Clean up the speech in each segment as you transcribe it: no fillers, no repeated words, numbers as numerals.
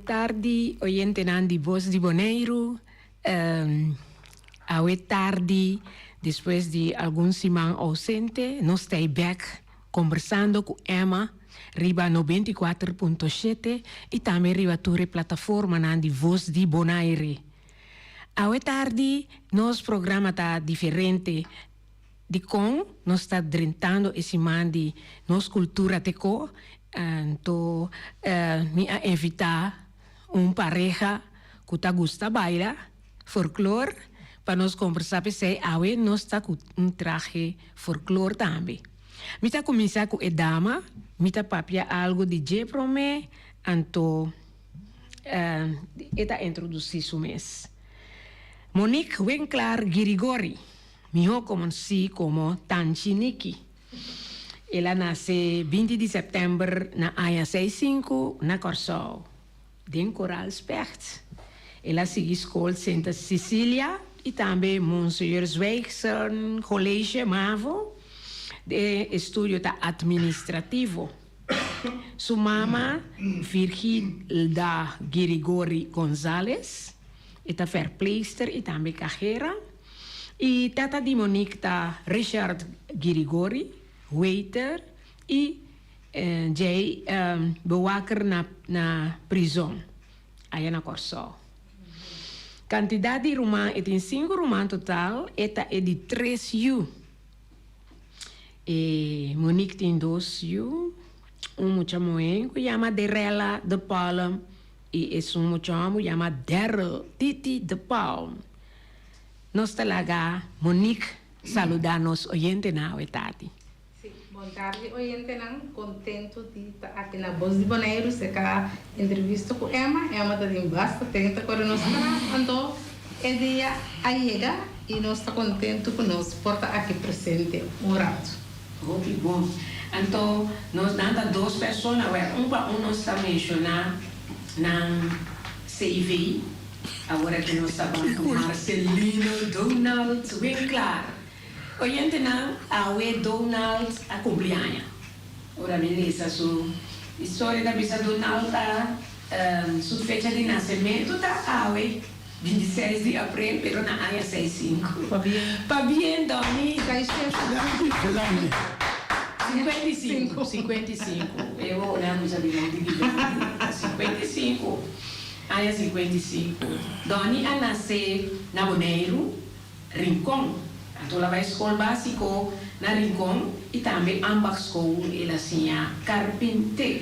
Tardi, oyentenan di Bos di Boneiru. Awe tardi, despues di algun siman ousente, nos ta ei bek kombersando ku Emma riba 94.7 i tambe riba tur e plataformanan di Vos di Bonaire. Awe tardi nos programa ta diferente. Dikon nos ta drentando e siman di nos kultura te ko? Anto mi a invitá un pareha ku ta gusta baila folklor pa nos kombersá p'esei awe nos ta ku un trahe folklor tambe. Mi ta kuminsá ku e dama, mi ta papia algu di dje promé, anto e ta introdusí su mes. Monique Winklaar Girigori. Mihó konosí komo Tanchi Niki. El a nase 20 di sèptèmber na aña 65 na Kòrsou, den Koraal Specht. El a sigui skol Sint Cecilia i tambe Monseigneur Zwijgsen College, mavo. E estudio ta atministrativo. Su mama, Virgilda Girigori Gonzalez, e ta verpleegster i tambe kajera. E tata di Monique ta Richard Girigori, waiter y djei bewaker na na prizon aya na Kòrsou. Kantidat di ruman, e tin sinku ruman total, e ta e di tres yu. E Monique tin dos yu, un mucha muhé ku yama Derella de Palm y esun mucha hòmber yama Daryl Titi de Palm. Nos ta laga Monique saluda nos oyentenan awe tardi. Sí, bon tardi oyentenan, contento di ta aki na Bos di Boneiru serka entrevista ku Emma. Emma ta den basta ten ta kore nos tras, anto e dia a yega i nos ta contento ku nos por ta aki presente un rato. Hopi bon. Anto nos nan ta dos persona, wèl un pa un nos ta menshoná nan CV. Awor aki nos ta ban ku Marcelino Donald Winklaar. Oyentenan, awe Donald a kumpli aña. Ora mi lesa su historia ta bisa Donald ta su fecha di nasementu ta awe 26 di aprel pero na aña 65. Pabien. Pabien Donny. Danki. 55, 55. E ora mi sa di 55. Aña 55, Donny a nase na Boneiru, Rincon. Anto el a bai skol básiko na Rincon i tambe ambachtsschool el a siña karpinté.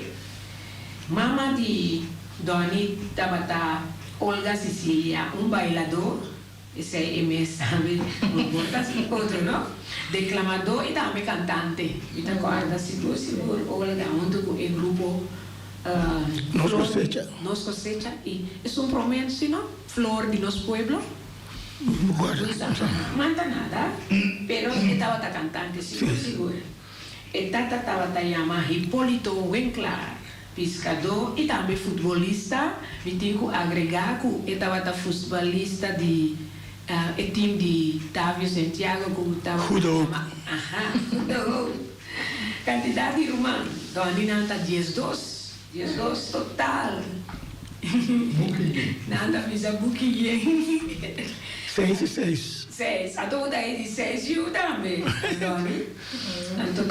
Mama di Donny tabata Olga Cecilia, un bailadó, esei e mes tambe no por ta otro no, deklamadó i tambe kantante. Mi ta kòrda sigur sigur Olga huntu ku e grupo. Nos cosecha. Nos cosecha y es un prome si no? Flor di nos pueblo. Manta nada, pero e tabata cantante sigur sigur. E tata tabata yama Hipolito Winklaar, piscador y tambe futbolista. Mi tin cu agrega cu e tabata futbolista di e team di Tavio Santiago cu tabata yama. Aha, Goede Hoop. Kantidat di ruman dòni nan ta 12, 12 total. Nan ta bisa buki yen. Seis i seis. Seis. Anto bo ta e di seis yu tambe, Dòni. Anto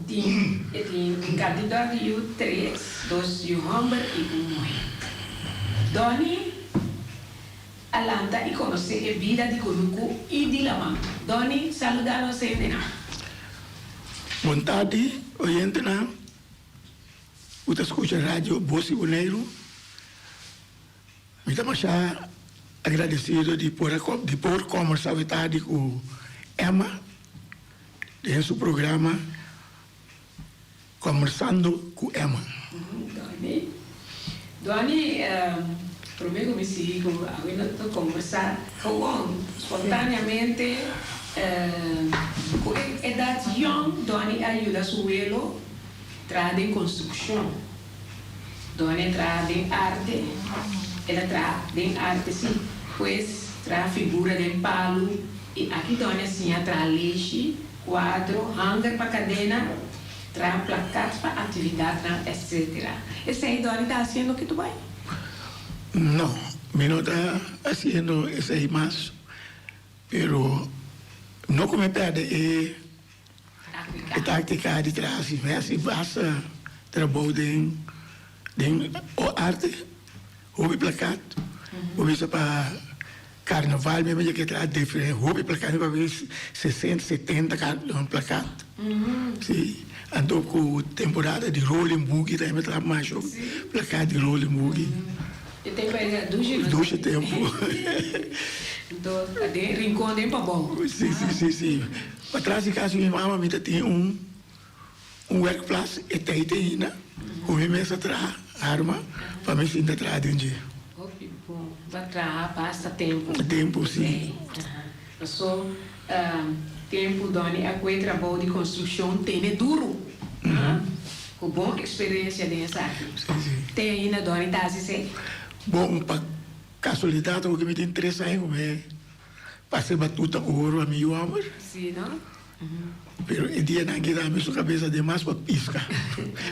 tin e tin un kantidat di yu, tres, dos yu hòmber i un muhé. Dòni a lanta i konosé e bida di kunuku i di laman. Dòni, saludá nos hendenan. Bon tardi, oyentenan ku ta skucha Radio Bos di Boneiru. Mi ta masha agradesido di por di por kòmbersá awe tardi ku Emma den su programa Kòmbersando ku Emma. Dòni, Dòni, promé ku mi sigui ku awe no ta kòmbersá gewoon, spontaneamente, ku e edat yòn Dòni a yuda su welo traha den konstrukshon. Dòni a traha den arte, el a traha den arte sí, pues traha figura den palu i aki Dòni a siña traha leshi, Kuadro, hanger pa kadena, traha plakat pa aktividatnan, etsetera. Esei Dòri ta hasiendo ke tu bai? No, mi no ta hasiendo esei mas, pero no ku mi pèrdè e e táktika di traha si. Mi hasi basta trabou den den arte, hopi plakat, bo bisa pa karnaval mi a ke traha diferente hopi plakat, mi papia sesenta, setenta plakat, si. Anto ku temporada di Rolling Boogie tambe mi a traha masha plakat di Rolling Boogie. E tempu ei era dushi no? Dushi tempu. Anto den Rincon den pabou. Si si si si. Patras di kas di mi mama mi ta tin un un werkplaats e tei te ainda ku mi mes a traha arma pa mi sinta traha den dje. Hopi bon. Bo a traha basta tempu. Tempu si. Paso tempu Donny a kue trabou di konstrukshon tene duru. Ku bon eksperensia den esaki. Te ainda Donny ta hasi esei? Bon, pa kasualidat awo ke mi tin tres aña ku mi pasa e batuta oro a mi yu hòmber. Si, no? Pero e dianan ke dami su kabesa demas pa piska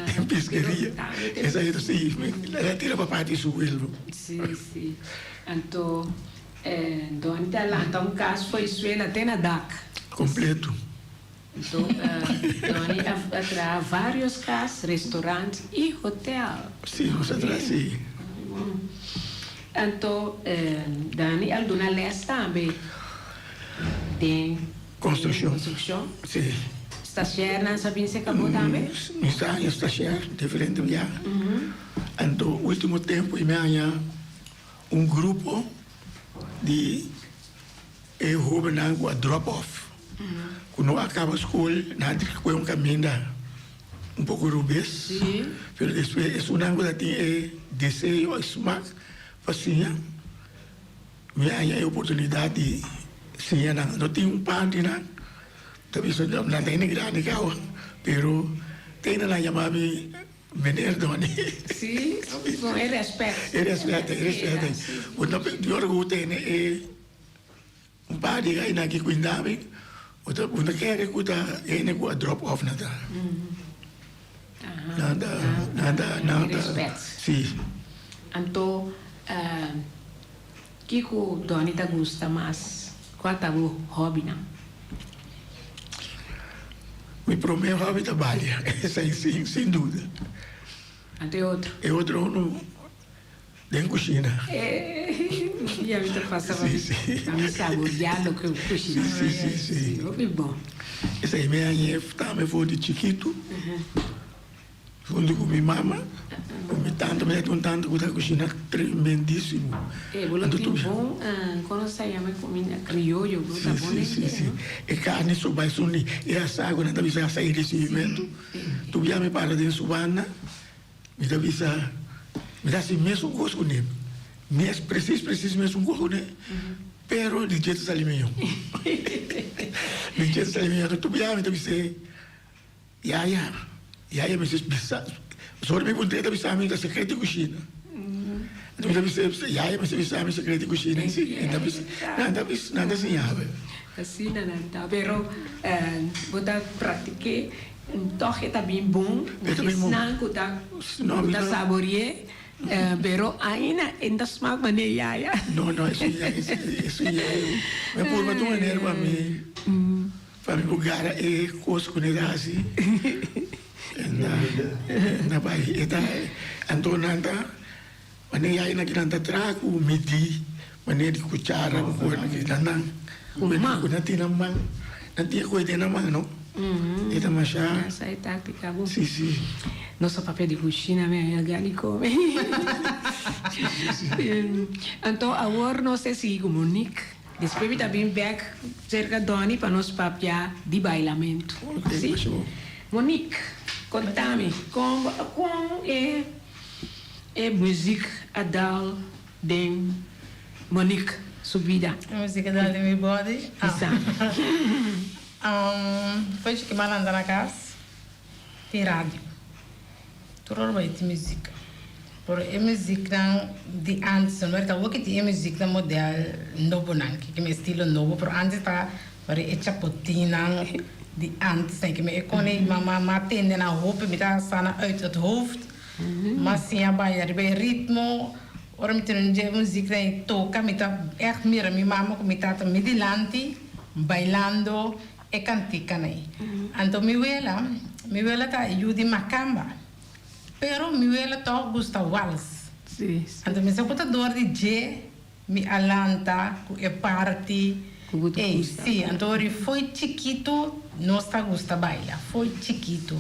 den piskeria. Esei ta si, el a tira pa parti su welo. Si, si. Anto Donny ta lanta un kas fo'i suela te na dak. Kompleto. Anto Donny a traha varios kas, restaurant i hotel. Si, nos a traha si. Anto Dani a duna les tambe den Konstrukshon. Konstrukshon. Si. Stashernan sa bin serka bo tambe? Mi sa haña stasher diferente biaha. Anto ultimo tempu mi haña un grupo di e hobennan ku a drop off, ku no a kaba skol, nan a tin ku kohe un kaminda un poko rubes, pero despues esunnan ku ta tin e deseo, e smak pa siña, mi a haña e oportunidat di siña nan. No tin un par di nan ta bisa nan ta hende grandi kaba, pero te hende nan a yama mi Meneer Donny. Sí, con e respet. E respet, e respet. Bo ta di ora ku bo tene e un par di gainan aki kuinda mi, bo ta bo ta kere ku ta hende ku a drop off nan ta. Nan ta, nan ta, nan ta. Respet. Sí. Anto, kiko Donny ta gusta mas? Kua ta bo hobbynan? Mi prome hobby ta balia, esei sin sin duda. Anto e otro? E otro unu den kushina. Ya mi ta pasa pa mi, pa mi saboria loke bo kushina. Si, si, si, si. Hopi bon. Esei mi a hañ'é tambe for di chikitu. Huntu ku mi mama, ku mi tanta, mi tabatin un tanta ku ta kushina tremendísimo. E bo lo tin bon, kono sa yama e kuminda krioyo, bo ta bon den Si, si, si. E karni so bai sundi, e asá ku nan ta bisa asá e risibimentu. Tur bia mi para den su banda, mi ta bisa, mi ta hasi mesun kos kuné, mes presis presis mesun kos kuné, pero di dje ta sali mihó. Di dje ta sali mihó. Tur bia mi ta bis'é. Yaya, yaya mester bisa, pasobra mi puntr'é ta bisa mi ta sekreto di kushina. Anto mi ta bisa, yaya mester bisa mi sekreto di kushina i si, e ta bisa, nan ta bisa, nan ta siña mi. Asina nan ta, pero bo ta praktik'é, tòg e ta bin bon, esnan ku ta ku ta sabori'é, pero aina e no ta smak manera yaya. No, no, esun yaya, esun yaya, mi a purba tur manera pa mi. Pa mi por gara e kos ku ne ta hasi na bai e ta anto nan ta manera yaya nan kinan ta traha ku midi manera di kuchara ku kos nan nan ku nan tin nan man nan tin e kos den nan man no e ta masha si si. Nos a papia di kushina mi a gana di kome anto awor nos ta sigui ku Monique. Despues mi ta bin bek cerca Donny pa nos papia di bailamento. Si? Monique, conta mi, con con e e muziek a dal den Monique su bida? E muziek a dal den mi body? Bisa. Foi chiki m'a lanta na cas, tin radio. Tur ora bai tin muziek. Pero e muziknan di antes no ta awor tin e muziknan model nobonan ki mi estilo nobo pero antes ta wari e chapotinnan di antes nan ki mi e kone mama m'a tende nan hopi mi ta sa nan uit het hoofd m'a siña baila riba e ritmo. Ora mi tende dje muziek nan toka mi ta echt mira mi mama ku mi tata mi dilanti bailando e kantikanan. Anto mi wela, mi wela ta yu di makamba pero mi wela tòg gusta wals. Anto mi sa ku ta dor di dje mi a lanta ku e parti ei. Si, anto ora fo'i chikitu nos ta gusta baila, fo'i chikitu.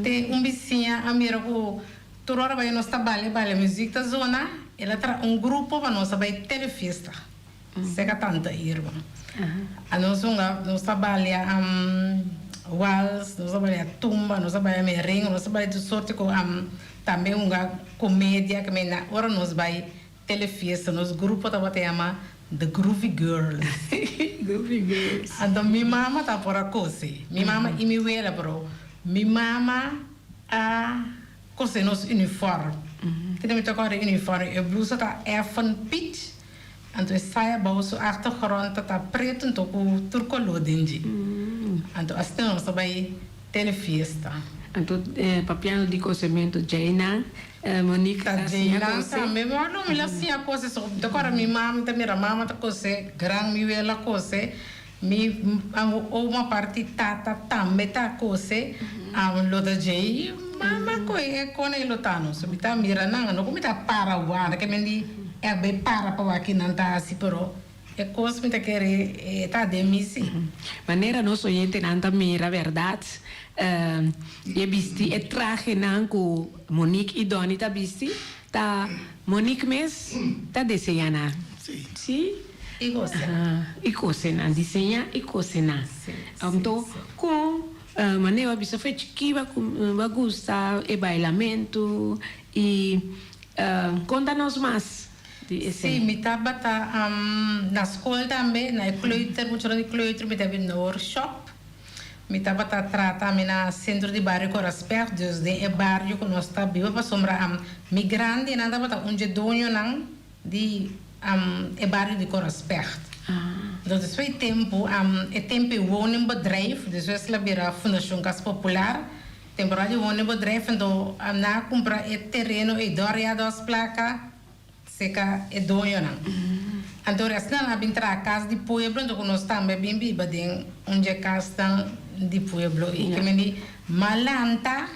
Te un bisiña a mira ku Tur ora bai nos ta bale bale muziek ta zona, el a traha un grupo pa nos a bai telefiesta serka tanta Irma. A nos hunga nos ta balia wals, nos ta balia tumba, nos ta balia merengue, nos ta balia tur sorti ku tambe hunga komedia ke menda ora nos bai telefiesta nos grupo tabata yama The Groovy Girls. Groovy Girls. Anto mi mama ta por a kose, mi mama i mi wela pero mi mama A kose nos uniform. Kende mi ta kòrda e uniform? E blusa ta effen peach, anto e saya bou su achtergrond ta ta pretu anto ku tur koló den dje. Anto asina nos ta bai tene fiesta. Anto papiando di kosementu djeinan, Monique Ta a siña djeinan kose? tambe. Mi wòrdu mi la siña kose. So mi ta kòrda mi mama, mi ta mira mama ta kose, gran mi wela kose. Mi oma parti tata tambe ta kose lo ta djei mama ku e kone e lo ta no so mi ta mira nan no ku mi ta para wak ke men di e bai para pa wak kinan ta hasi pero e kos mi ta kere e ta den mi si. Manera nos oyentenan ta mira bèrdat e bisti e trahenan ku Monique i Donny ta bisti ta Monique mes ta deseña nan si. I kose. I kosenan, diseñá i kosená. Anto kon manera bo a bisa fe chikí bo a gusta e bailamentu i konta nos mas di esei. Sí, mi tabata na skol tambe, na e kleuter, muchanan di kleuter mi tabata na workshop. Mi tabata traha tambe na sentro di bario Coraspech, dus den e bario ku nos ta biba pasobra mi grandinan tabata un dje doñonan di e bario di Coraspech. Entonces despues di tempu e tempu e woningbedrijf, despues el a bira Fundacion Cas Popular, temporada di woningbedrijf anto nan a cumpra e tereno ey dor ya dos placa seca e doñonan. Anto asina nan a bin traha cas di pueblo anto cu nos tambe a bin biba den un dje casnan di pueblo ey. Ke men di malanta.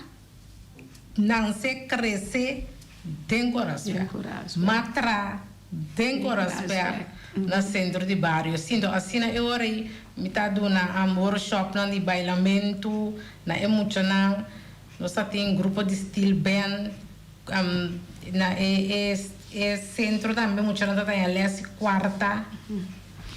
Nan se krese den Coraspè, ma tra den Coraspè na sentro di bario. Sinto asina e ora ei mi ta duna workshopnan di bailamentu na e muchanan. Nos ta tin grupo di steel band na e e sentro tambe muchanan ta taña les di kuarta,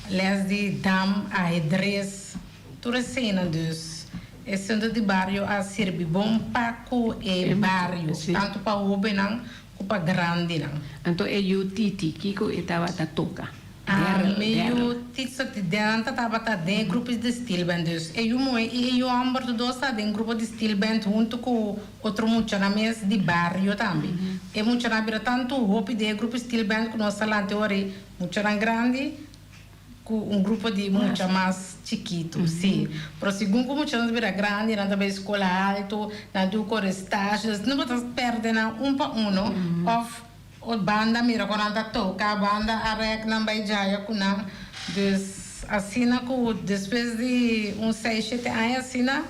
les di dam, ahedres. Tur eseinan dus, e sentro di bario a sirbi bon pa ku e bario, tantu pa hóbennan ku pa grandinan. Anto e yu Titi, kiko e tabata toka? Ah, mi yu Titi sa ti den ta tabata den e grupo di steel band dus. E yu muhé i e yu hòmber tur dos ta den grupo di steel band huntu ku otro muchanan mes di bario tambe. E muchanan a bira tantu hopi den e grupo di steel band ku nos ta lanta e ora ei muchanan grandi Ku un grupo di mucha mas chikitu, sí. Pero segun ku muchanan ta bira grandi, nan ta bai skola haltu, nan tin ku kore stage, dus no bo ta pèrdè nan un pa uno, òf banda mira kon nan ta toka, banda a rèk nan bai djaya ku nan. Dus asina ku despues di un seis, shete aña asina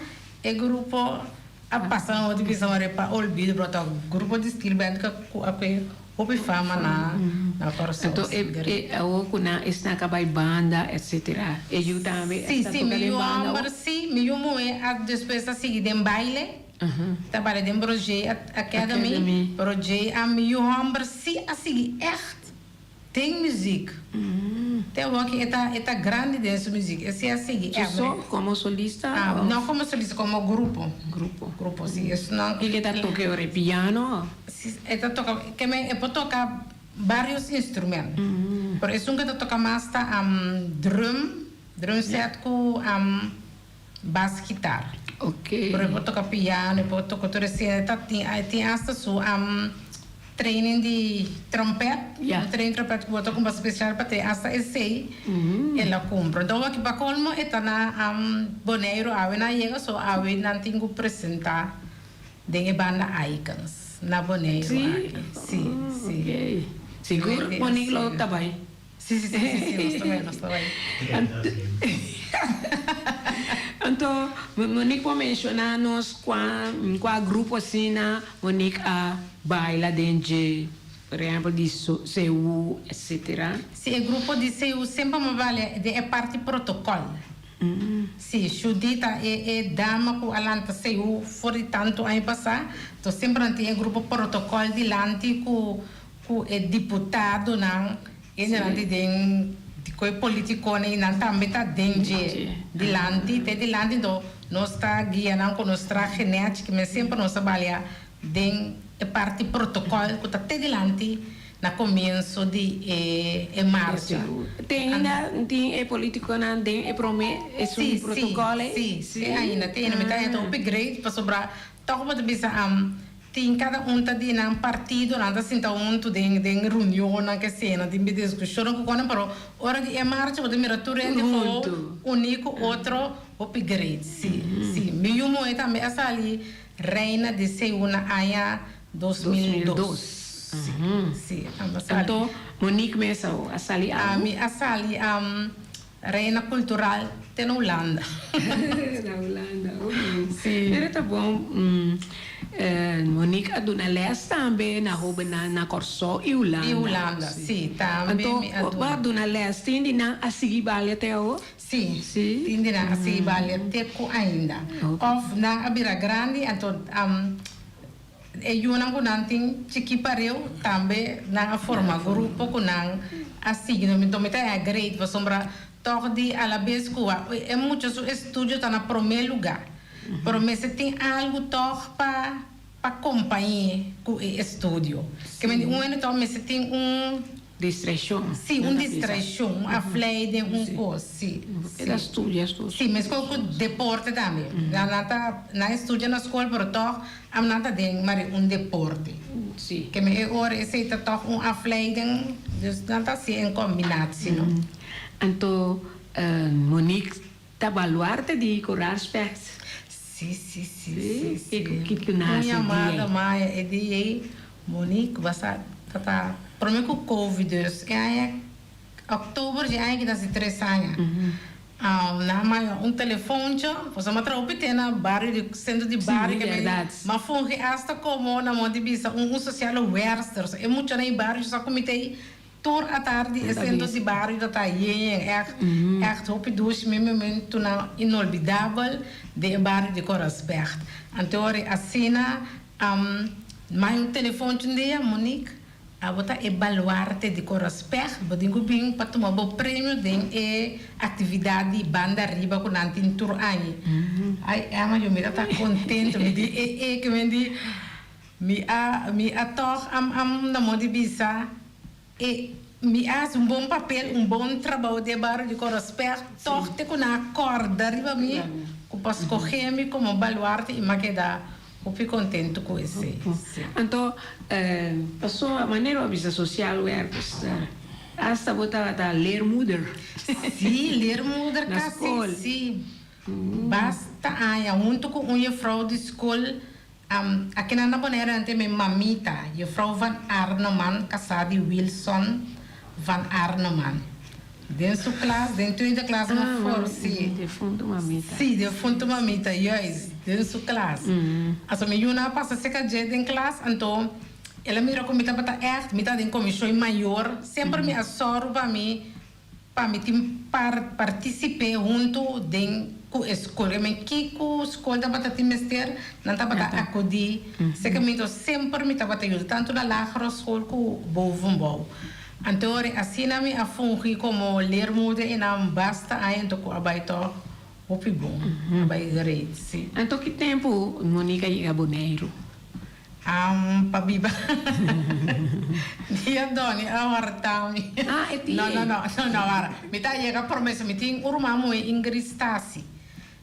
e grupo a pasa nan otro bisa ora pa olvido, pero ta grupo di steel band ku a kue Hopi fama na na Kòrsou. Anto e e awor ku nan esnan ka bai banda etsetera e yu tambe Sí, ta sí, toka mi den yu banda hòmber o? sí, mi yu muhé a despues a sigui den baile, ta baila den Brogé Academy, Academy. pero djei a mi yu hòmber sí a sigui ègt den muziek. Te awor ki e ta e ta grandi den su muziek, e sí a sigui Su ègt. so komo solista Ah, òf? no komo solista, komo grupo. Grupo. Grupo, sí, esunnan. Kiko ta toka e ora, e piano òf? Si e ta toka, ke men e por toka varios instrument, pero esun ke ta toka mas ta drum, drum set ku bas gitar. Pero e por toka piano, e por toka tur esei, e ta tin e tin asta su training di trompet, un training trompet ku bo ta kumpra spesial pa te asta esei el a kumpra. Enton wak pa kolmo e ta na Boneiru awe nan a yega, so awe nan tin ku presenta. Den e banda Icons na Boneiru Sí? aki. Sí, sí. Oké. Sigur Monique lo ta bai. Si, si, si, si, si, nos ta bai, nos ta bai. Anto Monique por menciona nos cua cua grupo asina Monique a baila den dje, por ehempel di CU etcetera? Si, e grupo di CU semper mi baila den e parti protocol. Si, Judy ta e e dama cu a lanta CU for di tanto aña pasa, enton semper nan tin e grupo protocol dilanti cu cu e diputadonan e nan di den cu e politiconan y nan tambe ta den dje dilanti te dilanti enton nos ta guia nan cu nos trahe nèchi kimen semper nos a balia den e parti protocol cu ta te dilanti na comienso di e e marcha. Te ainda tin e politiconan den e prome esun protocol ey? Si, si, te ainda, te ainda. Mi ta haña ta hopi great pasobra Tòg bo ta bisa am tin kada un ta di nan partido nan ta sinta huntu den den reunionnan ke sena tin bi diskushonnan ku konan pero ora di e marcha bo ta mira tur hende for uní ku otro hopi great si si mi yu muhé tambe a sali reina di seú na aña 2002 si si a sali. Anto Monique mes a sali algu? Ami a sali Reina cultural te na Hulanda. Na Hulanda, oké. Sí. Pero ta bon. Monique a duna les tambe na hobennan na Kòrsou i Hulanda. I Hulanda, sí. Tambe mi a duna. Anto, bo a duna les. Tin di nan a sigui balia te awo? Sí. Sí? Tin di nan a sigui balia te ku ainda. Òf nan a bira grandi, anto E yunan ku nan tin chikí pareu tambe nan a forma grupo ku nan a sigui. No mi ta haña great pasobra tòg di alabes ku e mucha su estudio ta na promé lugá. Pero mester tin algu tòg pa pa kompañ'é ku e estudio. Ke mende un hende tòg mester tin un. Distraishon. Sí, un distraishon, un afleiding, un kos, sí. E ta studia su. Sí, meskos ku deporte tambe. Nan nan ta, nan e studia na skol, pero tòg am nan ta den mari un deporte. Sí. Ke mi e ora esei ta tòg un afleiding, dus nan ta hasi en kombinatie, no. Anto Monique ta baluarte di Koraal Specht. Sí, sí, sí, sí, sí. Kiko, kiko nan hasi Un yamada di ei? maya e di ei. Monique, basa ta ta prome ku covid dus e aña oktober dje aña ki ta hasi tres aña nan a manda un telefontje pasobra mi a traha hopi te na bario di sentro di bario ke mi a fungi asta komo nan modo di bisa un sosiale werster e muchanan di bario sa ku mi ta ei Tur atardi e sentro di bario ta ta yen echt echt hopi dushi mi momentunan inolvidabel den e bario di Koraspecht. Anto asina mai un telefontje un dia, Monique, abo ta e baluarte di Koraspecht, bo tin ku bin pa tuma bo premio den e aktividat di Banda Riba ku nan tin tur aña. Ai Emma, yo mi ta ta kontento, mi di e e ke men di. Mi a mi a tòg am am na modo di bisa e mi a hasi un bon papel, un bon trabou den e bario di Korospèg, tòg te ku nan a kòrda riba mi ku pa skohé mi komo baluarte i mi a keda hopi kontentu ku esei. Sí. Anto pasobra manera bo a bisa sosial wèrkers asta bo tabata leermoeder. Sí, leermoeder Na kasi, skol. sí. Basta aña huntu ku un jefrou di skol Akinan na Bonaire nan tin mi mamita, Juffrouw Van Arneman, kasá di Wilson Van Arneman. Den su klas, den tweede klas mi for, si. Defuntu mamita. Si, defuntu mamita, juist, den su klas. Aso mi yunan a pasa serka dje den klas, anto el a mira ku mi tabata ègt, mi ta den komishon mayor, semper mi a sòru pa mi Pa mi tin par partisip'é huntu den ku e skol. E men ki ku skol tabata tin mester, nan tabata akudí. Sekermente semper mi tabata yuda, tantu na lagere skol ku bovenbouw. Anto asina mi a fungi komo leermoeder i nan basta aña anto ku a bai tòg hopi bon, a bai great, si. Anto ki tempu Monica yega Boneiru? Am pa biba. Dia Donny a horta mi. Ah, e No, no, no, no, no, wara. Mi ta yega promesa. Mi tin un ruman muhé Ingrid Stasi.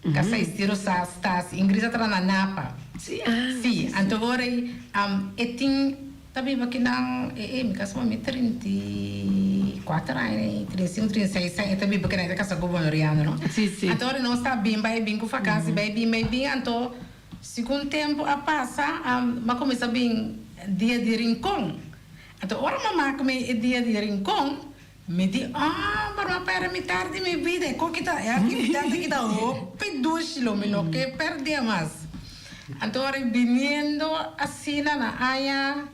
Ka sa estiro sa Stasi. Ingrid a traha na Napa. Sí, ah. Sí, anto ora ei, am, e tin, ta biba kinan, e, e, mi kasa mami 34 aña, 35, 36 aña e ta biba kinan, e ta kasa ku Boneriano, no? Sí, sí. Anto ora nos ta bin bai bin ku vakansi, bai bin, bai bin, anto. Segun tempu a pasa, m'a kuminsá bin Dia di Rincon. Anto ora mi a maka mi e dia di Rincon, mi di, ah, pero mi a perde mitar di mi bida, e koki ta, e aktividat aki ta hopi dushi, lo mi no ke perde mas. Anto ora biniendo asina na aña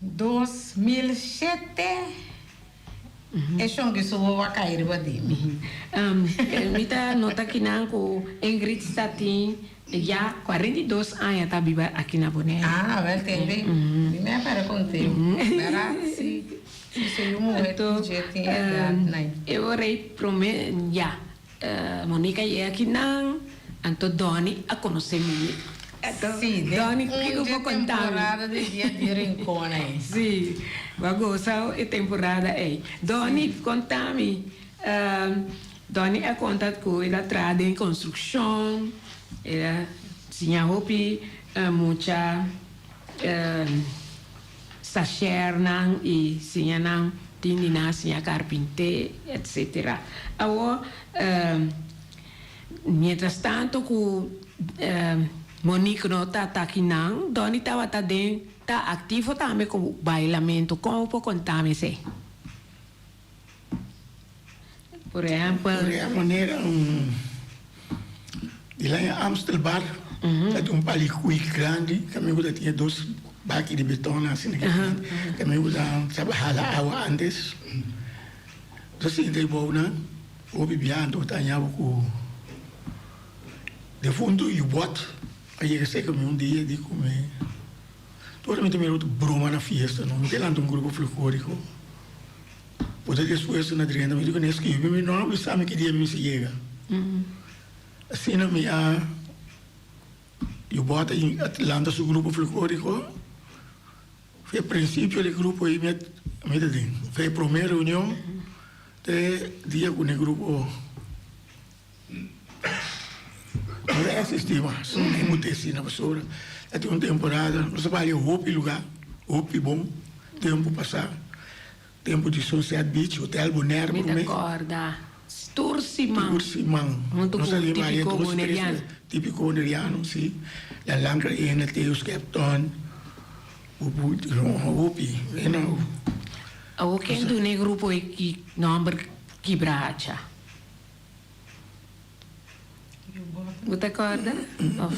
2007, e shonki su wowo a kai riba di mi. Mi ta nota kinan ku Ingrid ta tin ya 42 aña ta biba aki na Boneiru. Ah, wel tende. Mi me a perde konteo. Bera, si, si su yu muhe dje tin edat nai. E ora ei prome ya Monica yega akinan, anto Donny a konosé Monique. Sí, den Donny, un kiko dje bo konta mi? temporada di Dia di Rincon ei. Sí, bo a gosa e temporada ei. Donny, konta mi, Donny a konta ku el a traha den konstrukshon, el a siña hopi mucha stashèrnan i siña nan tin di nan siña karpinté, etsetera. Awor, mientras tanto ku Monique no ta ta akinan, Donny tabata den ta aktivo tambe ku bailamentu. Kon bo por konta mi esei? Por ehèmpel. Por e manera di la e Amstel Bar ta tin un palikui grandi kaminda ku ta tin e dos baki di beton asina kaminda ku ta tabata hala awa antes. Nos a sinta ei bou nan hopi bia anto ta haña bo ku defuntu Yubot a yega serka mi un dia di ku mi Tur mi ta mira otro broma na fiesta no, mi ta lanta un grupo folkloriko. Bo ta despues na drenta mi di ku nes ki mi no a bisa mi ki dia mi mester yega. Asina mi a yu bota i a lanta su grupo folkloriko. Fe prinsipio di grupo ei mi mi ta den. Fe prome reunion te dia ku ne grupo No ta existi mas, no mute asina pasobra ta tin un temporada nos a balia hopi luga, hopi bon tempo pasa, tempo di Sunset Beach, Hotel Bonaire Mi ta prome. corda tur siman Tur siman hunto nos cu a balia Tipico dos, tres Boneriano. Tipico Boneriano, si, La Lancra Ene, Teus Capton, hopi, you know. Awor ken duna e grupo e nomber Kibrahacha? Bo ta corda? Of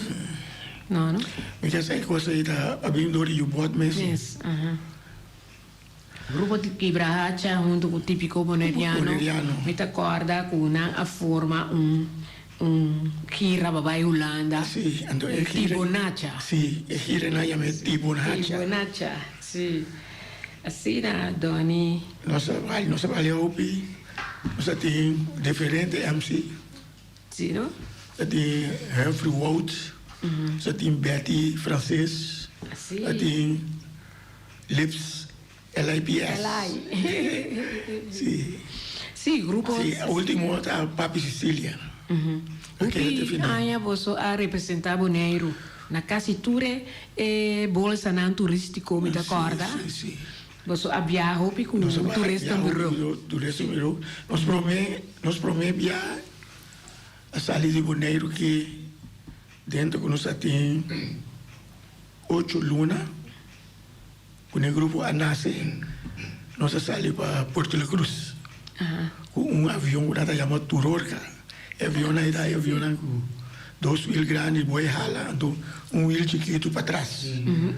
no, no? Mi ta sa e cosa ei ta a bin door di Yubot mes. Mes, aha. Grupo di Kibrahacha hunto cu Tipico Boneriano. Boneriano. Mi ta corda cu nan a forma un un gira pa bay Hulanda. Si, anto e gira. Tibonacha. Si, e gira nan yama e Tibonacha. Tibonacha, si. Asina, Donny. Nos a bay, nos a bali hopi. Nos a tin diferente MC. Si no? Nos a tin Humphrey Wout, nos a tin Betty Francis, Si. nos a tin Lips, L-I-P-S. L-I. Si. Si, grupo. Si, ultimo ta Papi Cecilia. Hopi aña boso a representa Boneiru na kasi tur e bolsanan turistico, mi ta corda. Si, si, si. Boso a biaha hopi ku Toeristenbureau. Toeristenbureau. Nos prome, nos prome biaha a sali di Boneiru ki dentro ku nos a tin ocho luna ku ne grupo a nase, nos a sali pa Puerto La Cruz ku un avion ku nan ta yama Turorca. E avionnan ei ta e avionnan ku dos wiel grandi bo e hala anto un wiel chikitu patras.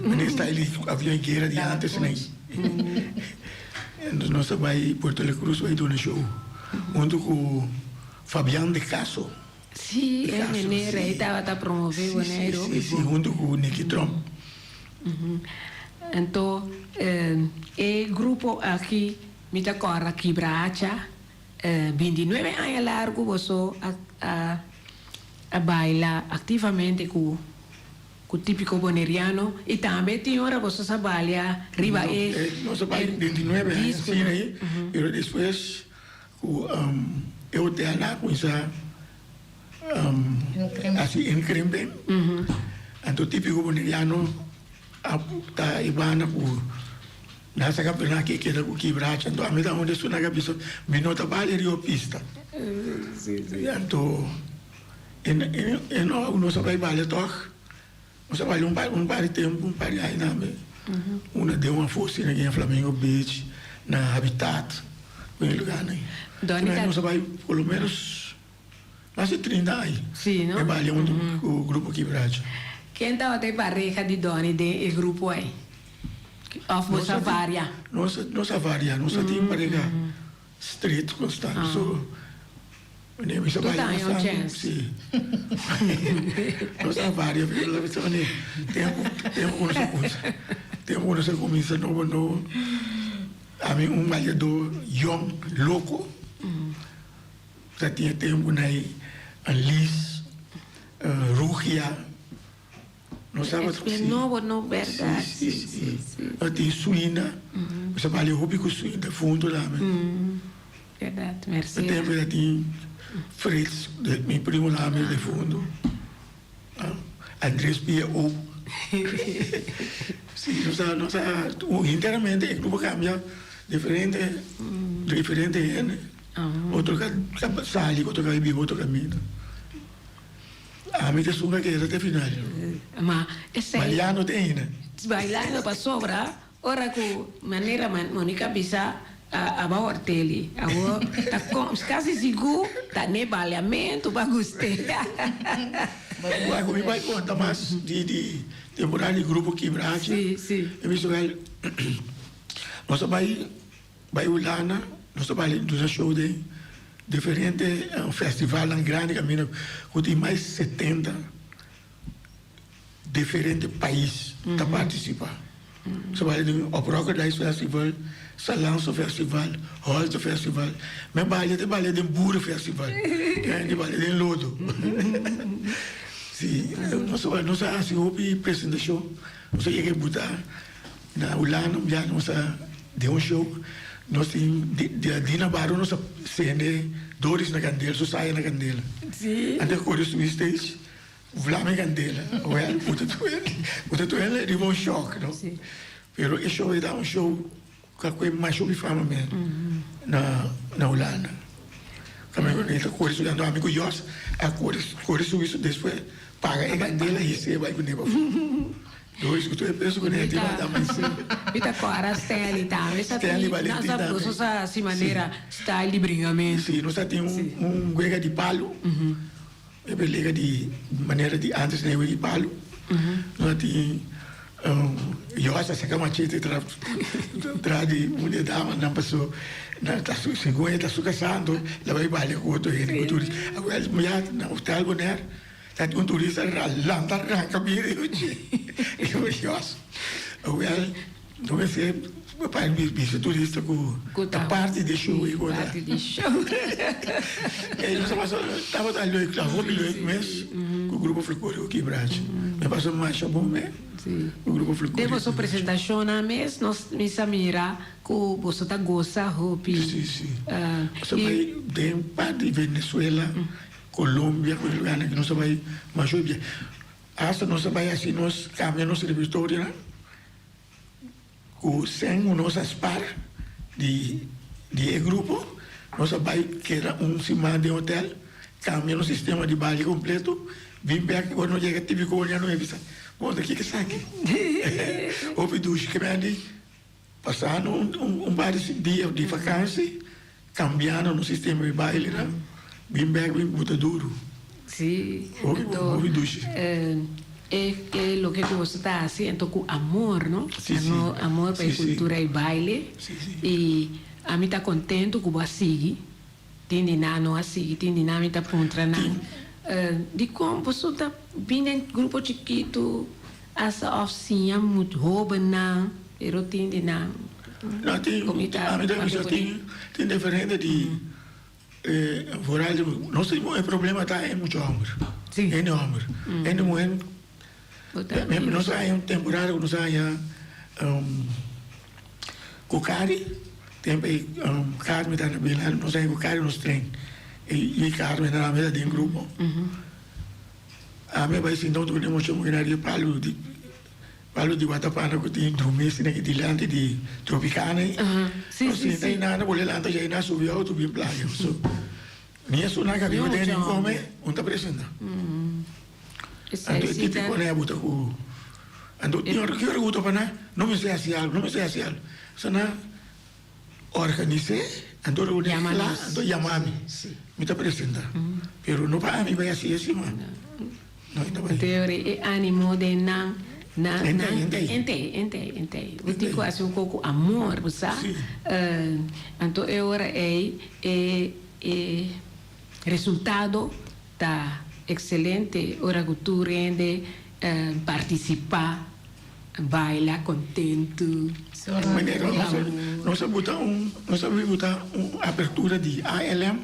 Manera style di avion di guera di antes nei. Entonces nos a bai Puerto La Cruz bai duna show hunto ku Fabian de Caso. Sí, e meneer ei tabata promove Boneiru. Sí, sí, hunto ku Nicky Tromp. Anto e grupo aki mi ta kòrda Kibrahacha. 29 aña largu boso a a baila activamente cu cu Tipico Boneriano y tambe tin ora boso sa balia riba e Nos a baila 29 aña asina ahí, pero despues cu e hotel a cuminsa haci inkrimpen, anto Tipico Boneriano a ta e banda cu Nan sa campeonato ke keda ku kibracha anto ami ta un di esun nan a bisa mi no ta bali riba pista anto e no nos a bai bali tog nos a bali un par di tempo un par di aña tambe. Una den un afó asina aki na Flamingo Beach, na Habitat, ku e lugarnan. Donnie Nos a bai por lo menos mas di trinta aña. Sí, no? E balia huntu ku Grupo Kibracha. Ken tabata e pareha di Donnie den e grupo ei? Òf boso a varia? Nos a varia, nos a tin pareha Street constant so meneer mi sa Tur bai ta haña un bastante chance. si nos a varia pero la bisa meneer tempo tempo ku nos a kumsa tempo ku nos a kuminsa nobo nobo ami un baliador yong loko ta tin e tempo nay Liz Rugia. No saba Es bien nobo no berdad. Si si si. No tin suina. Mi sa bali hopi ku suina defunto tambe. Berdad merci. E tempo ya tin Frits mi primo tambe defunto. Andres Pia O. Si nos a nos a hinteramente e grupo cambia diferente diferente hende. Otro ka sali otro ka biba otro caminda. Ami ta esun ka keda te final. Ma esei. Bailando te ainda. Bailando pasobra ora ku manera Monica bisa a aba horteli awor ta kasi sigur ta ne baliamentu pa gust'é. Wak mi bai konta mas di di temporada di grupo Kibracha. Si si. Mi bisa wel nos a bai. Bai Hulanda nos ta bai duna show den diferente festivalnan grandi kaminda ku tin mas 70 diferente pais ta partisipá. Nos ta bai den Oprockerdijs Festival, Salanso Festival, Holte Festival. Mi a balia te balia den Boeren Festival, te balia den lodo. Si, nos a hasi hopi presentashon, nos a yega buta. Na Hulanda un biaha nos a den un show nos tin di Navarro nos a sende Doris na candela su saya na candela antes kore subi stage vlam e candela well bo ta bo ta tuel riba un shock no pero e show ei ta un show ku a koe masha hopi fama mes na na Hulanda ta kore subi anto ami ku Jos a kore kore subi despues paga e candela hise bai ku neba. Dois ku tur peso ku neti ba ta mai si. Mi ta kòrda Stanley tambe sa tin Stanley Valentin nan sa tambe. nos sa hasi manera style di bringamentu. Si nos a tin un wega di palu e belega di manera di antes na e wega di palu nos a tin Jos a saka machete tra tra di un di e damanan paso nan ta su segun e ta su kasando la bai balia ku otro hende ku turista awel ya na hotel Bonaire. Ta un turista lanta ranka bira i ochi i Dios awel no mester pa bisa turista ku ta parti di show i ku ta e nos a pasa tabata leuk ta hopi leuk mes ku grupo folkloriko Kibrachi mi a pasa masha bon mes ku grupo folkloriko Den boso presentashonnan mes nos misa mira ku boso ta gosa hopi si si pasobra den parti di Venezuela. Colombia ku e lugarnan ku nos a bai masha hopi bia. Asta nos a bai hasi nos kambia nos repertorionan ku sèn ku nos a spar di di e grupo nos a bai keda un siman den hotel kambia nos sistema di baile kompleto bin bèk ora nos yega Tipiko ya nos a bisa bon ta kiko esaki hopi dushi ke mi a di Pasando un par di dia di vakansi, kambiando nos sistema di bailenan, bin bek bin buta duru. Sí, Hopi bon, anto hopi dushi. e e loke ku boso ta hasi anto ku amor, no? Sí, sí. Amor, amor pa e Sí, sí. kultura e baile. Sí, sí. I ami ta kontentu ku bo a sigui. Tin di nan no a sigui, tin di nan mi ta puntra nan, Dikon boso ta bin den grupo chikitu asta òf siña muchu hóbennan, pero tin di nan No, tin, ku mi ta ami ta papia bisa ku tin, tin diferente di vooral di, nos tin e problema ta e mucha hòmber, Sí. hende hòmber, hende muhé, Bo ta nos a haña un temporada ku nos a haña Ku Cari, tempo ei Carmen ta na bina, nos a ku Cari nos tren. I Carmen ta na den grupo. Ami a bai sinta huntu ku den mucha muhé na palu di palu di watapana ku tin drumi asina aki dilanti di Tropicana ei. Nos sinta einan, bo lanta djei nan subi auto bin playa. So, ni esun nan ka biba den rincon ei, un ta presenta. Anto e típico nan a buta ku. Anto tin ora ki ora ku bo topa nan, no mester hasi algu, no mester hasi algu. So nan organis'é, anto ora ku nan kla, anto yama mi. Mi ta presentá. Pero no pa ami bai hasi esei, ma no e ta bai. Anto e ora e ánimo den nan, nan, Entei, entei. Entei, entei, entei. Bo tin ku hasi un kos ku amor, bo sa. Anto e ora ei e e resultado ta excelente ora cu tur hende participa, baila contento. Manera nos a buta un nos a buta un apertura di ALM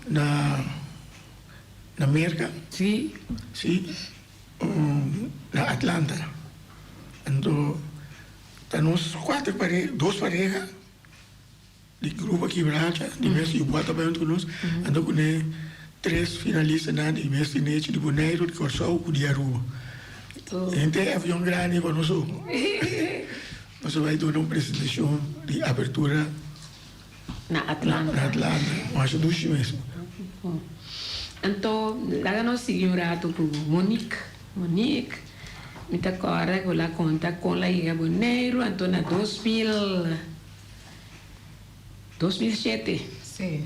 na na Merca. Si. Si na Atlanta. Anto ta nos cuater pareha dos pareha. Di grupo Kibracha, di mes Yubua ta bai huntu ku nos, anto ku ne tres finalistanan di mes Tinechi, di Boneiru, di Kòrsou ku di Aruba. Henter e avion grandi pa nos omo. Nos a bai duna un presentashon di apertura na Atlanta. Na Atlanta. Masha dushi mes. Anto laga nos sigui un ratu ku Monique. Monique, mi ta kòrda ku el a konta kon el a yega Boneiru, anto na 2000. 2007. Sí.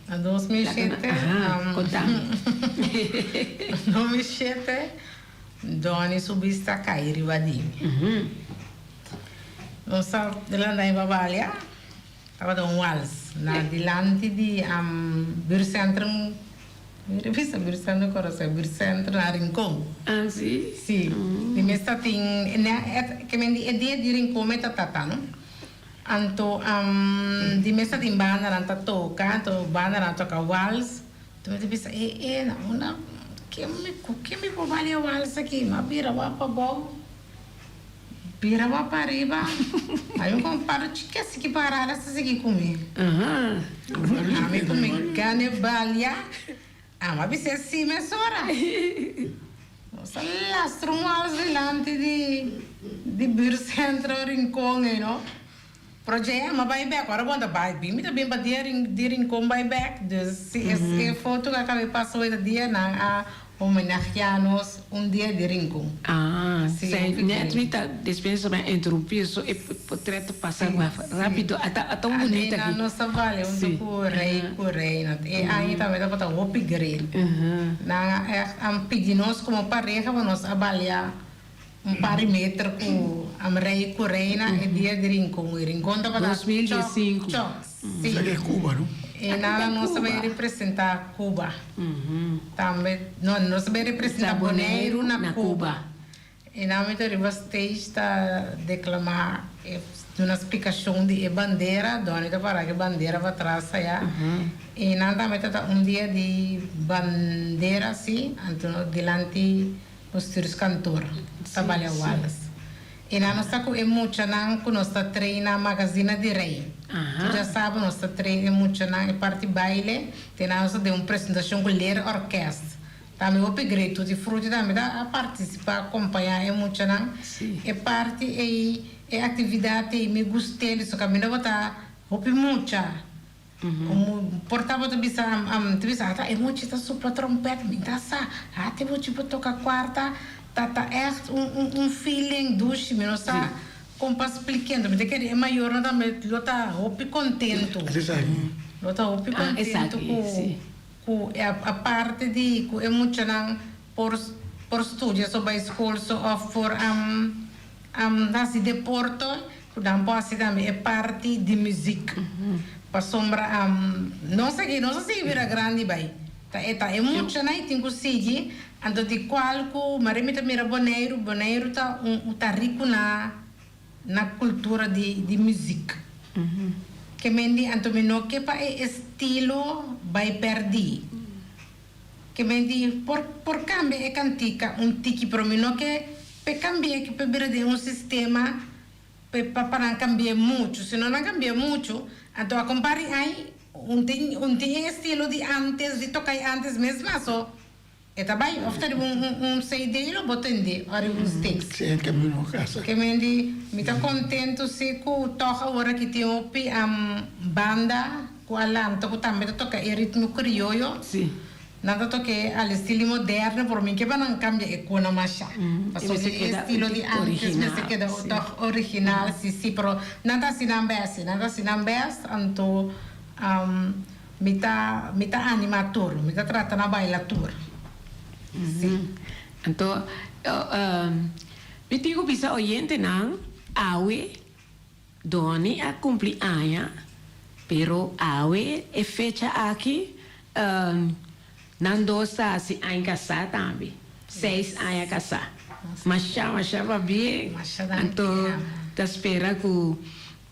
Na 2007. Aha, kontami. 2007, Donny su bista a kai riba di mi. Nos a lanta riba balia, tabata un wals na dilanti di buurtcentrum, mi revista buurtcentrum Curaçao, buurtcentrum na Rincon. Ah, sí? Sí. Di mes ta tin, ke men di e dia di Rincon me ta tata, no? Anto di mesa tin bandanan ta toka, anto bandanan toka wals. Anto mi ta bisa, e e na unda ken mi ku ken mi por balia wals aki? Mi a bira wak pabou, bira wak pariba, hay un komparo chiki asiki para ala sa sigui ku mi. Ami ku mi gana e balia, ami a bisa e si mesora. Nos a lastra un wals dilanti di di buurtcentrum Rincon ei no. Pero dje ama bai bek, ora bo ta bai bin mi ta bin pa dia di Rincon bai bek. Dus si es e foto ku a kaba e pasa hoy ta dia nan a homenagia nos un dia di Rincon. Ah, Si, sey hopi net great. mi ta despensa mi a interumpi so e potret ta pasa rapido ata ata un bunita Alena aki. nos ta bali hunto Si. ku rey ku reina. E aña tambe tabata hopi great. Nan a ègt a pidi nos komo pareha pa nos a balia un par di meter ku rei ku reina e dia di Rincon. E Rincon tabata 2015. chòk chòk. Si. Esaki e Cuba, no? E nan nos a bai representá Cuba. Tambe, no, nos a bai representá Boneiru na Cuba. E nan mi ta riba stage ta declama e duna splicacion di e bandera, Donny ta para cu e bandera patras aya. E nan tambe ta ta un dia di bandera si, anto dilanti bestuurskantoor ta balia wals. E nan nos ta cu e muchanan cu nos ta traina Magazina di Rey. Tu ya sabo nos ta train e muchanan e parti baile, te nan nos ta den un presentacion cu leerorkest. Tambe hopi great Tutti Frutti tambe ta a participa acompaña e muchanan. E parti ey e actividad ey mi gust'e listo caminda bo ta hopi mucha. Por ta bo ta bisa ta bisa ata e mucha ta supla trompet mi ta sa ata e mucha por toca cuarta ta ta echt un un un feeling dushi mi no sa con pa spliquendo mi ta kere e mayornan tambe lo ta hopi contento lo ta hopi contento cu Ku e aparte di ku e muchanan por por studia so bai skol so òf por hasi deporte ku nan por hasi tambe e parti di muzik. Pasobra nos aki nos a sigui bira grandi bai ta e ta e muchanan i tin ku sigui anto di kual ku mari mi ta mira Boneiru, Boneiru ta un ta riku na na cultura di di muziek. Ke men di anto mi no ke pa e estilo bai perdi. Ke men di por por cambia e cantica un tiki pero mi no ke p'e cambia ke p'e bira den un sistema p'e pa pa nan cambia mucho. Si no nan cambia mucho anto a compari ai un tin un tin e estilo di antes di toca e antes mes mas so. E ta bai of ta riba un CD lo bo tende o riba un stick. Si e camino casa. Ke men di mi ta contento si cu toch awor aki tin hopi banda cu a lanta cu tambe ta toca e ritmo crioyo. Si. Nan ta toke al estilo moderno, pero mi ke pa nan kambia e kona masha. Pasobra e estilo di antes mester keda tòg original, si si, pero nan ta hasi nan bèst, si nan ta hasi nan bèst, anto mi ta mi ta anima tur, mi ta trata na baila tur, si. Anto mi tin ku bisa oyentenan awe Donny a cumpli aña, pero awe e fecha aki nan dos ta haci aña casá tambe, seis aña casá. Masha masha pabien, anto ta spera cu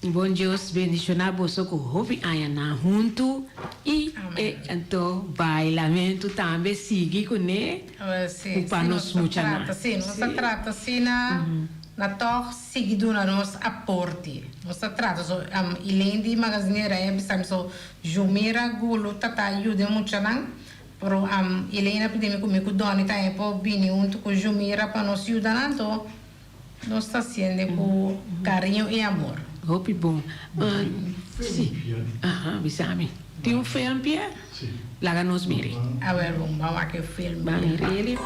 Bon Dios bendiciona boso cu hopi añanan hunto y e anto bailamentu tambe sigui cune cu pa nos muchanan. Si, nos ta trata asina na tog. Sigui duna nos aporte. Nos ta trata so Elaine di Magazinera a bisa mi so Jumira Gulu ta ta yuda e muchanan pero Elaine a pidi mi ku mi ku Donny tambe por bini huntu ku Jumira pa nos yuda nan anto nos ta hasiende ku kariño i amor. Hopi bon. Si. Aha, bisa mi. Tin un filmpje? Laga nos miri. Awel bon, ban wak e filmpje. Ban miri.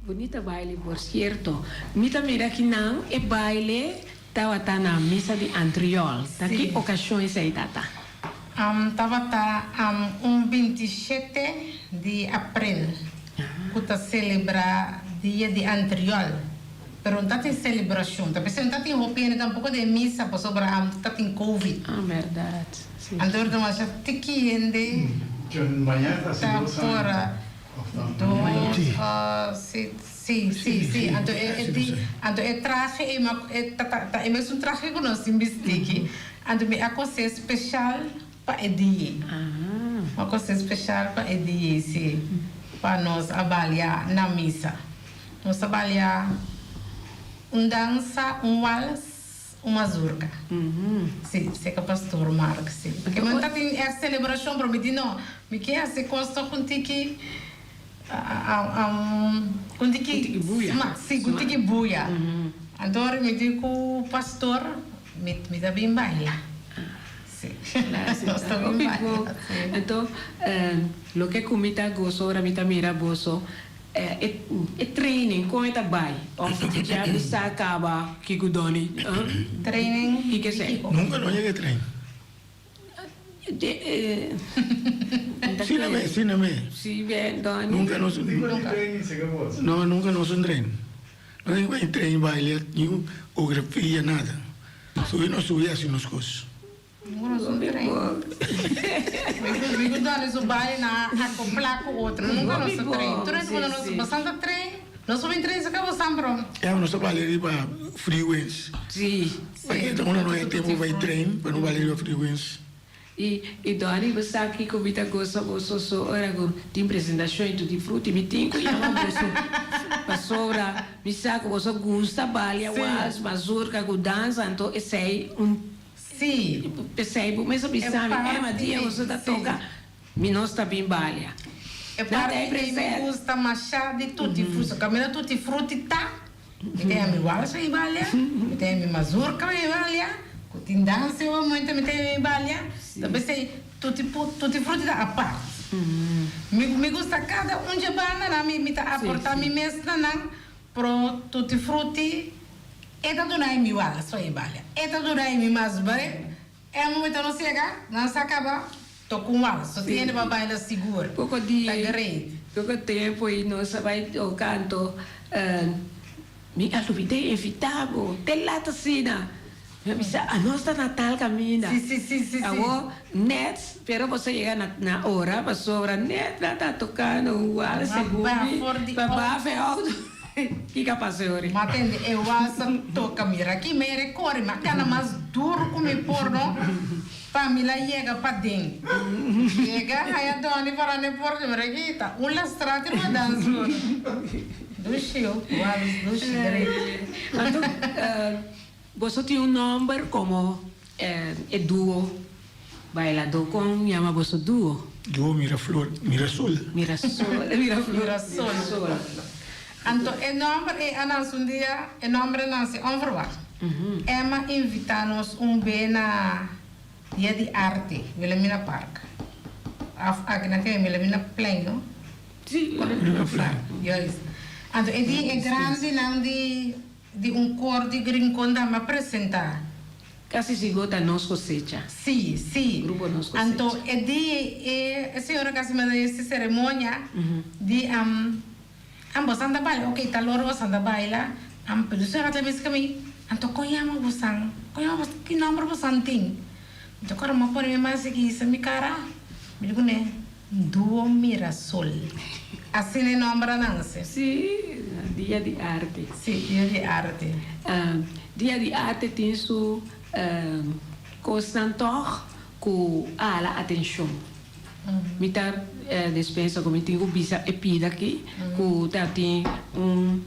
Bunita baile por cierto. Mi ta mira ki nan e baile tabata na misa di Antriol. Ta ki ocasion esey tata? Tabata un 27 di april cu ta celebra dia di Antriol. Pero no ta tin celebracion. Ta pesey no ta tin hopi hende tampoco den misa pasobra ta tin covid. Ah berdad. Anto ta masha tiki hende. Mañana ta Ta 2 por aña. Of no? Mañana. Dos, Sí. Si, si, si, si. Anto e, e di, anto e trahe e ma, e ta, ta, ta e mesun trahe ku nos tin bisti aki. Anto mi a kosé speshal pa e dia. Mi a kosé speshal pa e dia, si. Pa nos a balia na misa. Nos a balia un dansa, un wals, un mazurka. Si, seka pastor Mark, si. Ke men ta tin e selebrashon, pero mi di no, mi ke hasi kos toch un tiki, un tiki, Un tiki buya. smak, si, un tiki buya. Anto ora mi di ku pastor, mi, mi ta bin baila. Si, nos ta bin Hopi baila, bon. si. Anto, loke ku mi ta goso ora mi ta mira boso, E e training kon e ta bai of ya bo sa kaba kiko doni? Training Kiko esei? Nunka no yega e train. Si na me, si na me. Si be doni. Nunka nos Tipo di training sega boso? No, nunka nos un train. No tin bai train baile, ni ografia, nada. Subi nos subi hasi nos kos. Ninguno su tren. Mi ku Donny su bai na akopla ku otro. Nunka nos a tren. Tur es cuando nos bastante tren. Nos subi tren se kaba san bro. Ya nos ta bali riba freeways. Sí. Pasobra ta unda no hay tempo bai tren pa no bali riba freeways. I i Donny bo sa kiko mi ta gosa boso so ora ku tin presentashon i tutti frutti mi tin ku yama boso pasobra mi sa ku boso gusta balia wals mazurka ku dansa anto esei un Sí. P'esei bo mes a bisa mi, Emma, dia boso ta toka, mi nos ta bin balia. E parti ei mi gusta masha di tutti frutti. Kaminda tutti frutti ta, mi ta haya mi walsa i balia, mi ta haya mi mazurka i balia, ku tin dansa e momento mi ta haya mi balia. Ta p'esei tutti tutti frutti ta apart. Mi mi gusta kada un dje bandanan, mi ta aporta mi mes na nan. Pro tutti frutti e ta duna e mi wala so e balia e ta duna e mi mas bare e momento nos yega nan sa caba toca un wals so tin hende pa baila sigur Poco di ta great. poco tempo y nos a bay toca anto mi a lubida invita bo te laat asina mi a bisa anos ta na tal caminda Si si si si si. awo net pero boso a yega na na ora pasobra net nan ta tocando un wals segun mi pa baha e auto kiko a pasa e ora. Ma tende e wals a toca mira aki mi recorre mi a cana mas duro cu mi por no pa mi la yega paden yega haya Donny para na e porta mira aki ta un lastra tin un dans por dushi yo wals dushi great. Anto boso tin un nomber como E duo bailadó kon yama boso duo? Duo Miraflor, Mirasol. Mirasol, Miraflor. Mirasol. Anto e nòmber ei a nanse un dia, e nòmber a nanse onverwacht. Emma invitá nos un be na Dia di Arte, Wilhelmina Park. Af aki nan ke Wilhelmina Plein, no? Sí, Wilhelmina Plein. Juist. Anto e dia e grandinan di. Di un kor di Rincon dam a presentá. Kasi sigur ta Nos Cosecha. Sí, sí. Grupo Nos Cosecha. Anto e di e e señora kasi manda esti ceremonia di am am bosan ta baila ok tal ora bosan ta baila am pero señora ta bisa mi anto kon yama bosan kon yama bosan ki nomber bosan tin anto kora mi a pone mi mas aki hisa mi kara mi di kune Duo Mirasol. Asina e nomber a nanse. Sí, Dia di Arte. Sí, Dia di Arte. Dia di Arte tin su kosnan tòg ku hala atenshon. Mi ta despensa ku mi tin ku bisa e pida aki ku ta tin un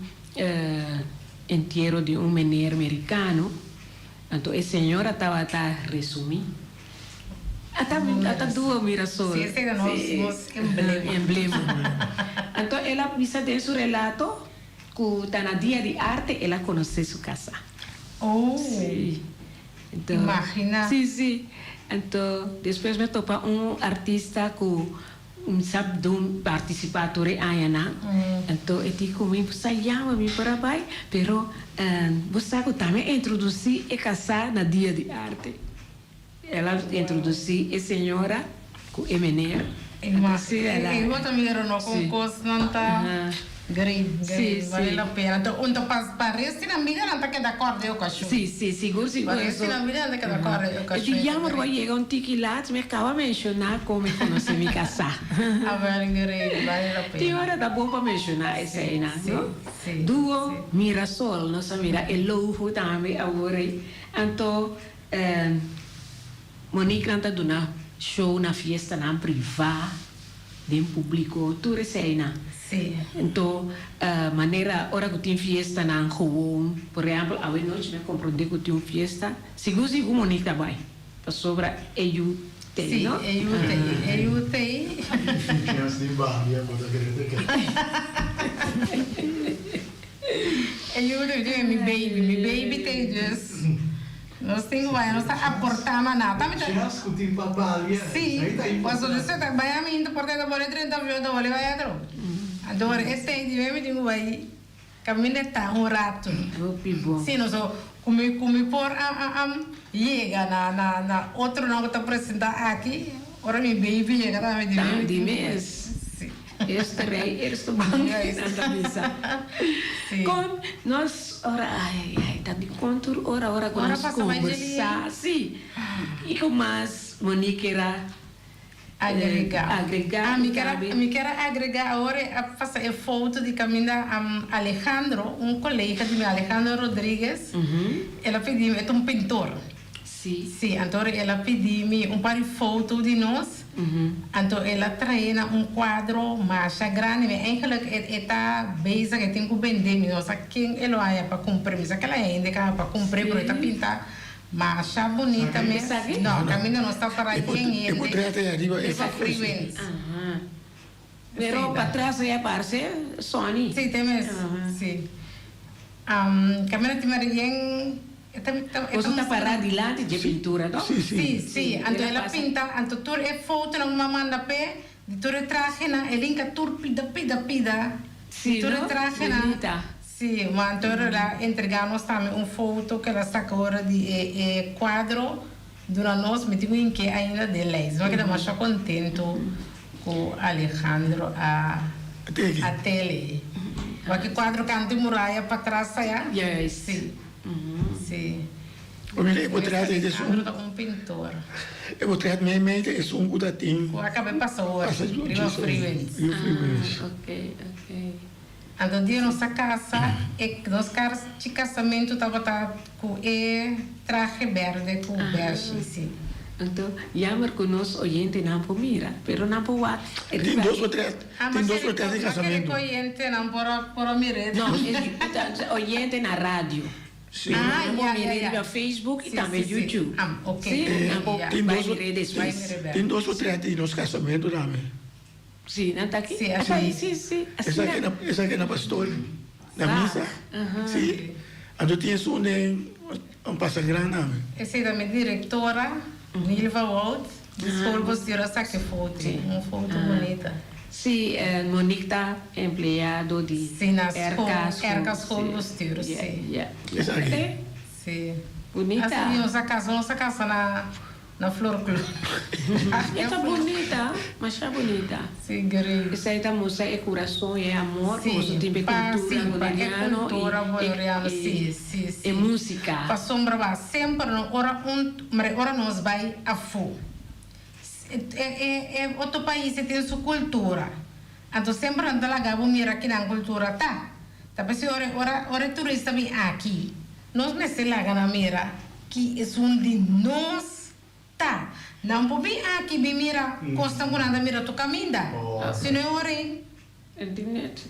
entiero di un meneer merikano. Anto e señora tabata resumí. Ata ata duo Mirasol. Sí, ese era nos, nos emblema. Emblema. Anto el a bisa den su relato ku ta na Dia di Arte el a konosé su kasá. Oh. Sí. Anto, Imagina. Sí, sí. Anto despues mi a topa un artista ku Mi sa dun partisipá tur e añanan, anto e tin ku mi sa yama mi por a bai, pero bo sa ku tambe a introdusí e kasá na Dia di Arte. El a introdusí e señora ku e meneer. Anto si el a. E bo ta mira no kon kosnan ta. Great, Sí, great, vale sí. la pena. Anto, unto pa pa resto di amiganan ta keda kòrda e okashon. Sí, sí, sigur, sigur. Pa resto di amiganan ta keda kòrda e E okashon. di jammer bo a yega un tiki laat, mi a kaba menshoná kon mi konosé mi kasá. Awel, great, vale la pena. Tin ora ta bon pa menshoná eseinan, Sí, no? sí, Duo sí. Mirasol, nos a mira e logo tambe awor ei. Anto, Monique nan ta duna show na fiestanan privá, den públiko, tur eseinan. Sí. Anto, manera ora ku tin fiestanan gewoon, por ehèmpel awe nochi mi a komprondé ku tin un fiesta, sigur sigur Monique ta bai, pasobra e yu t'ei, Sí, no? e yu t'ei, e yu t'ei. Chèns di balia bo ta kere te kere. E yu t'ei, mi baby, mi baby t'ei dus. Nos tin ku bai, nos ta aportá maná. Ta mi ta. Chèns ku tin pa balia, Sí, esei ta pasobra importante. si ta bai ami hinta por ta bole 30 avion ta bole bai atro. Anto ora e sei di mi tin ku bai kaminda e ta un ratu. Hopi bon. Sí, nos ku mi ku mi por a a a yega na na na otronan ku ta presentá aki, ora mi baby yega tambe di mi mi Di tin ku bai. mes. Sí. Eerste rij, eerste bank, nan ta bisa. Kon nos ora, ai, ai, ta di kon tur ora, ora ku nos kombersá, sí, kiko mas Monique kier a Agregá. agregá? Ah, mi kier a, mi kier a agregá awor e a pasa e foto di kaminda Alejandro, un kolega di mi, Alejandro Rodriguez, el a pidi mi, e ta un pintor. Sí. Sí, anto el a pidi mi un par di foto di nos, anto el a trae na un cuadro masha grandi, mi eigenlijk e e ta bezig, e tin cu bende, mi no sa ken e lo haya pa cumpre, mi sa kel a hende caba pa cumpre, pero e ta pinta masha bunita mes, no, caminda nos ta para E por yen e por hende trata e ariba e riba freewinds. Pero patras ya parse Sonny. Sí, te mes, sí. Caminda tin mari yen. E ta e ta Boso ta pará dilanti dje pintura, no? Sí, sí. Sí, sí. Anto el a pinta, anto tur e fotonan ku mi a manda p'e, di tur e trahenan, e linka tur pida, pida, pida. Sí, Di tur e no? trahenan. Bunita. Sí, ma anto el a entregá nos tambe un foto ku el a saka ora di e e kuadro duna nos. Mi tin ku hink'é ainda den lijst. Mi a keda masha kontentu ku Alejandro a a tele. Wak e kuadro kantu e muraya patras aya. Juist. Sí. Sí. Bo mira e potret ei Alejandro ta un pintor. E potret meimei ta esun ku ta tin. Ku a kaba e pasa ora riba Freewinds. Riba Freewinds. Ah, ok, ok. Anto dia nos a kasa, e nos karchi kasamentu tabata ku e trahe berde ku bèshi, sí. Anto, jammer ku nos oyentenan por mira, pero nan por wak Tin riba dos e. potret, Ah, tin ma dos kere potret di ma kere kasamentu. ku oyentenan por a por a mir'é. No, e oyente na radio. Sí. Ah, Nan por ya, mir'é ya, ya. riba Facebook i Sí, tambe sí, sí. YouTube. Ah, ok. Sí, nan por Ya. Tin bai dos mir'é Bai despues. mir'é bèk. Tin dos potret di nos kasamentu tambe. Sí, nan ta aki. Sí, así. Sí, sí, así. Esaki na, esaki na pastor, na misa. Sí. Anto tin esun den un pasa gran tambe. Esei ta mi directora, Nilva Wout, di schoolbestuur a saka e foto. Un foto bunita. Sí, Monique ta empleado di Sí, na RK school, RK schoolbestuur, sí. Yeah, yeah. Esaki. Sí. Bunita. Así nos a casa, nos a casa na Na Flor Club. E ta bunita, masha bunita. Sí, great. Esei ta mustra e kurason i e amor ku boso tin pa e pa, kultura sí, pa e boneriano kultura i boneriano, e sí, sí, sí. e músika. Pasobra ba semper no ora un, mare ora nos bai afó, e e e otro pais e tin su kultura, anto semper nan ta laga bo mira kinan kultura ta. Ta p'esei ora ora ora e turista bin aki, Nos mester laga nan mira ki esun di nos ta. Nan por bin aki bin mira kosnan ku nan ta mira tur kaminda. Si no e ora ei,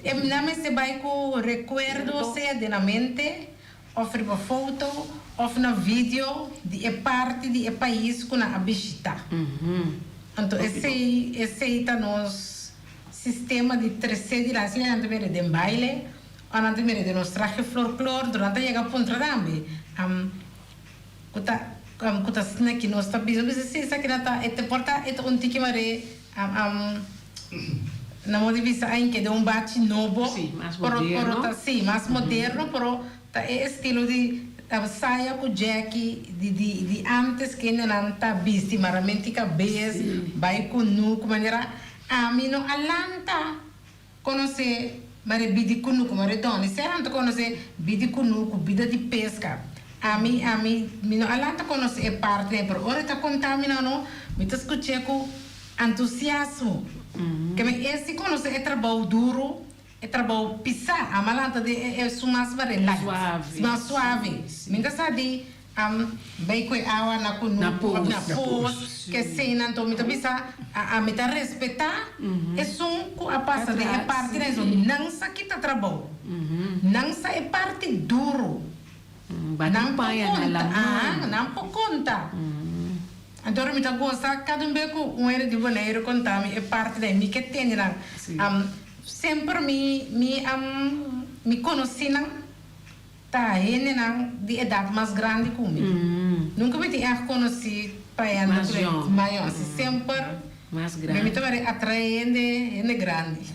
e nan mester bai ku rekuerdo sea den nan mente òf riba foto òf na video di e parti di e pais ku nan a bishita. Anto esei esei ta nos sistema di trese dilanti. Asina nan ta mira den baile. Ora nan ta mira di nos trahe florklor, dor nan ta yega puntra tambe, am, ku ta, am, ku ta asina ki nos ta bisa. Bisa, si, esaki nan ta, e ta por ta, e ta un tiki mare, am, am, nan por di bisa ain keda un bachi nobo, Sí, mas pero, pero moderno. ta, sí, mas moderno, pero ta e estilo di saya ku jèki di, di, di antes kende nan ta bisti, maramenti kabes, Sí. bai ku nuku, manera ami no a lanta. Konosé. Mare bida di kunuku, mare dòni sera ta konosé bida di kunuku, bida di peska. Ami, ami, mi no a lanta konosé e parti, pero ora e ta konta mi nan no, mi ta skuch'é ku entusiasmo. Ke mi e si konosé e trabou duru, e trabou pisá, ami a lanta den e esun mas mare light, mas suave. Mi ta sa di Am bay cu e awa na cunucu of na pos, ke esena, anto mi ta bisa ami ta respeta esun cu a pasa den e parti na eso, nan sa kita trabou, nan sa e parti duro, nan por conta, aha, nan por conta. Anto ora mi ta gosa cada un be cu un hende di Boneiru conta mi e parti na mi ke tende nan, semper mi mi mi conoci nan. Ta hendenan di edat mas grandi ku mi. Nunka mi tin ègt konosí pa hende ku ta mas yòn. Si semper mi ta wòrdu atraé hende, hende grandi.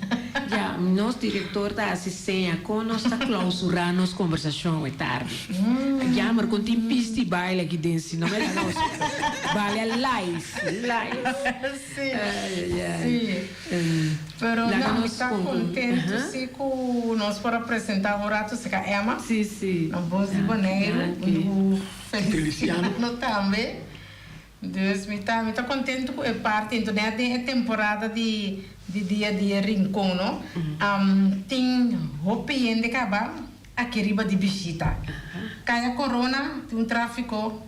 Ya, nos direktor ta hasi seña kon nos ta klousurá nos kombersashon awe tardi. Jammer kon tin pista i baile aki den si no me laga nos balia live, live. Sí, sí. Pero no, mi ta contento sí cu nos por a presenta un rato cerca Emma. Sí, sí. Na Bos di Boneiru, cu Feliciano tambe. Dus mi ta, mi ta contento cu e parti. Enton den e temporada di di Dia di e Rincon, no, tin hopi hende caba aki riba di bishita. Caya Corona tin un trafico.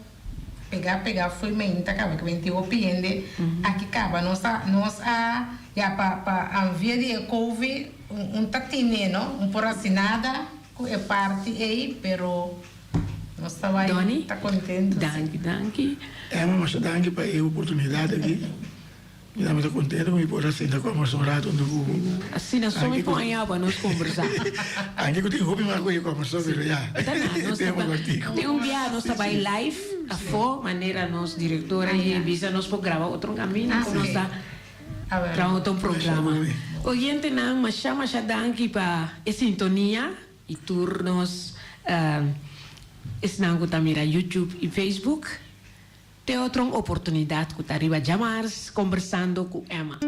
Pegá pegá fo'i meinta kaba ku benti hopi hende aki kaba nos a nos a ya pa pa anvia di e covid un un ta tine no un por hasi nada ku e parti ei pero nos ta bai Donny ta kontento si. Danki danki. Emma masha danki pa e oportunidat aki. Mi ta mester contento cu mi por a sinta conversa un rato hunto cu bo. Asina so mi pon aña pa nos conversa. Anke cu tin hopi mas cu e conversa pero ya. Ta na, nos ta tin un biaha nos ta bay live afo manera nos director a bisa nos por graba otro camino cu nos ta traha otro programa. Oyentenan masha masha danki pa e sintonia y tur nos esnan cu ta mira YouTube y Facebook. Te otro un oportunidad cu ta riba djamars combersando cu Emma.